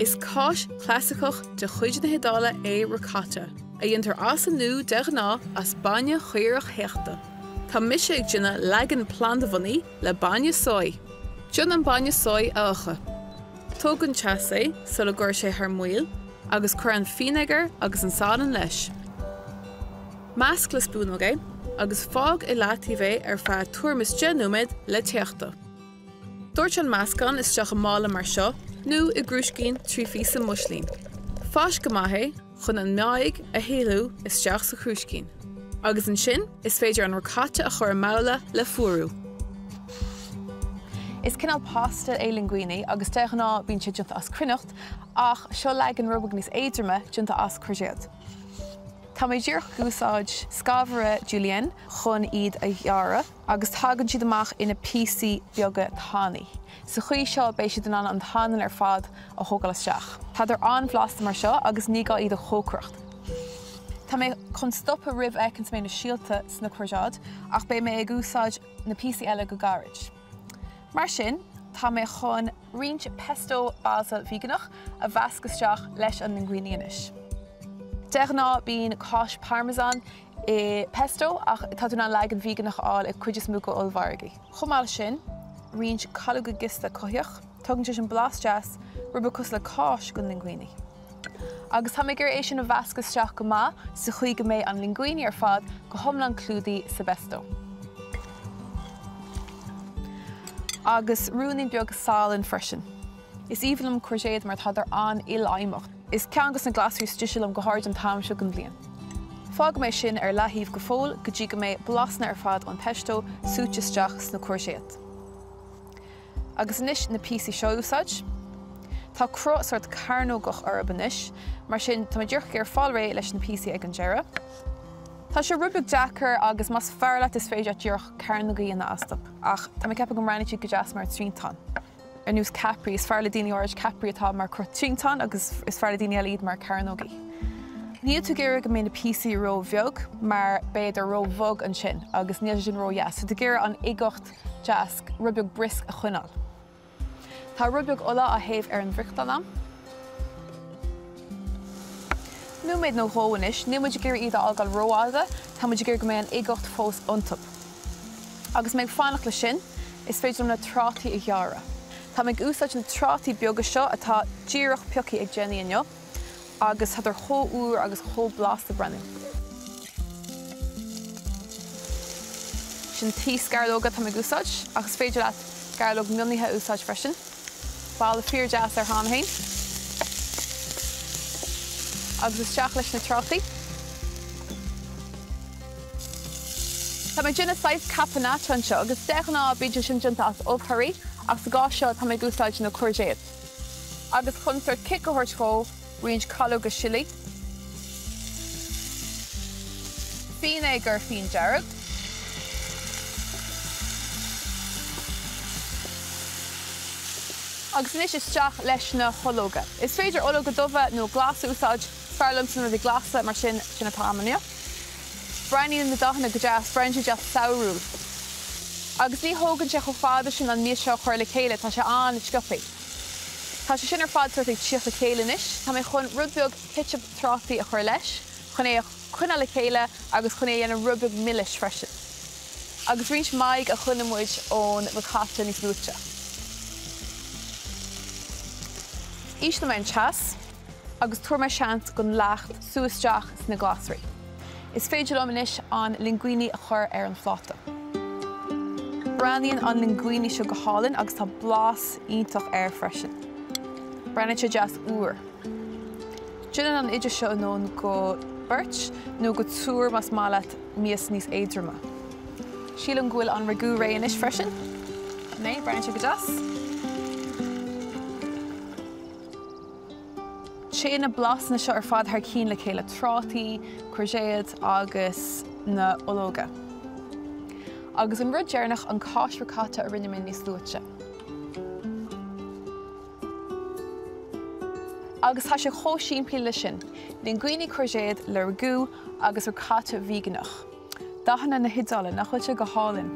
Is cáis chlasaiceach de chuid na hIodáile é ricotta, a dhéantar as an nua de ghnáth as bainne caorach théachta. Tá mise ag déanamh leagan plandabhunaithe le bainne soy. Déan an bainne soy a fhiuchadh. Tóg den teas é sula gcuir sé thar maoil agus cuir an fínéagar agus an salann leis. Measc le spúnóg é agus fág i leataobh é ar feadh tuairim is 10 nóiméad le téachtadh. Doirt an meascán isteach i mála mar seo nó i gcrúiscín 3 phíosa muislín. Fáisc go maith é chun an meáigh a shíothú isteach sa chrúiscín. Agus ansin is féidir an ricotta a chur i mbabhla le fuarú. Is cineál pasta é linguine agus de ghnáth bíonn sé déanta as cruithneacht ach seo leagan rud beag níos éadroime déanta as coirzéad. Tá mé díreach ag úsáid scamhaire julienne chun iad a ghearradh agus tagann siad amach ina píosaí beaga tanaí. Sa chaoi seo beidh siad in ann an t-anlann ar fad a thógáil isteach. Tádar an-bhlasta mar seo agus ní gá iad a chócaireacht. Tá mé chun stopadh roimh a fheiceanns mé na síolta sna coirzéid ach beidh mé ag úsáid na píosaí eile go gairid. Mar sin, tá mé chun roinnt pesto basail veigeánach a mheascadh isteach leis an linguine anois. De ghnáth bíonn cáis parmesan i pesto ach tá tú in ann leagan veigeánach a fháil ag cuid is mó de ollmhargaí. Chomh maith leis sin, roinnt calóga giosta cothaíoch, tugann sé sin blas deas, rud beag cosúil le cáis don linguine. Agus tá mé ag iarraidh é sin a mheascadh isteach go maith sa chaoi go mbeidh an linguine ar fad go hiomlán clúdaithe sa bpesto. Agus ruainnín beag salainn freisin. Is aoibhinn liom coirzéad mar tádar an-ilfheidhmeach. Is ceann dos na glasraí is deise liom go háirid an t-am seo den bhliain. Fágfaidh mé sin ar leathaobh go fóill go dtí go mbeidh blasanna ar fad ón pesto súite isteach sna coirzéad. Agus anois na píosaí seo a úsáid. Tá cruth sórt cearnógach orthu anois, mar sin tá mé díreach ag iarraidh fáil réidh leis na píosaí ag an deireadh. Tá sé rud beag deacair agus más fearr leat is féidir leat díreach cearnóga a dhéanamh astu, ach tá mé ag ceapadh go mbreathnaíonn siad go deas mar triantán. Ar nós Capri, is fearr le daoine áirid Capri atá mar cruth triantán agus is fearr le daoine eile iad mar cearnógaí. Níl tú ag iarraidh go mbeidh na píosaí ró-bheag mar beidh ró-bhog ansin agus níl sé sin ró-dheas. So tá tú ag iarraidh an uigeacht deas, rud beag briosc a choinneáil. Tá rud beag ola á théamh ar an bhfriochtán a'm. Nóiméad nó dhó anois, níl muid ag iarraidh iad a fhágáil rófhada, tá muid ag iarraidh go mbeidh an uigeacht fós iontu. Agus mé ag fanacht leis sin, is féidir liom na trátaí a ghearradh. Tá mé ag úsáid na trátaí beaga seo atá díreach pioctha ag Jenny inniu. Agus tádar chomh úr agus chomh blasta breathnú. Sin taos gairleoga atá mé ag úsáid, ach is féidir leat gairleog mionnaithe a úsáid freisin. Boladh fíor deas air cheana féin. Agus isteach leis na trátaí. Tá mé ag déanamh saghas caponata anseo agus de ghnáth bíonn sé sin déanta as ubhthorthaí ach sa gcás seo tá mé ag úsáid na coirzéad. Agus chun sórt cic a thabhairt dhó, roinnt calóga sillí, fínéagar fíon dearg, Agus anois isteach leis na hológa. Is féidir ológa dubha nó glasa a úsáid, is fearr liomsa na rudaí glasa, mar sin, sin atá a'm inniu. Breathnaíonn na dathanna go deas, breathnaíonn sé deas samhrúil. Agus ní thógann sé chomh fada sin an mias seo a chur le chéile, tá sé an-sciobthaí. Tá sé sin ar fad sórt ag tíocht le chéile anois. Tá mé chun rud beag citseap trátaí a chur leis, chun é a choinneáil le chéile agus chun é a dhéanamh rud beag milis freisin. Agus roinnt meáigh a choinnigh muid ón ricotta níos luaite. Ísleoidh mé an teas. agus tabharfaidh mé seans don leacht sú isteach sna glasraí. Is féidir liom anois an linguine a chur ar an phláta. Breathnaíonn an linguine seo go hálainn agus tá blas iontach air freisin. Breathnaíonn sé deas úr. Déanann an oideas seo a ndóthain go beirt nó go triúr más maith leat mias níos éadroime. Sílim go bhfuil an ragú réidh anois freisin. Né, breathnaíonn sé go deas. Téann na blasanna seo ar fad thar cinn le chéile, trátaí, coirzéad agus na ológa. Agus an rud deireanach, an cáis ricotta a rinne mé níos luaite. Agus tá sé chomh simplí le sin, linguine coirzéad le ragú agus ricotta veigeánach. Dathanna na hIodáile, nach bhfuil sé go hálainn?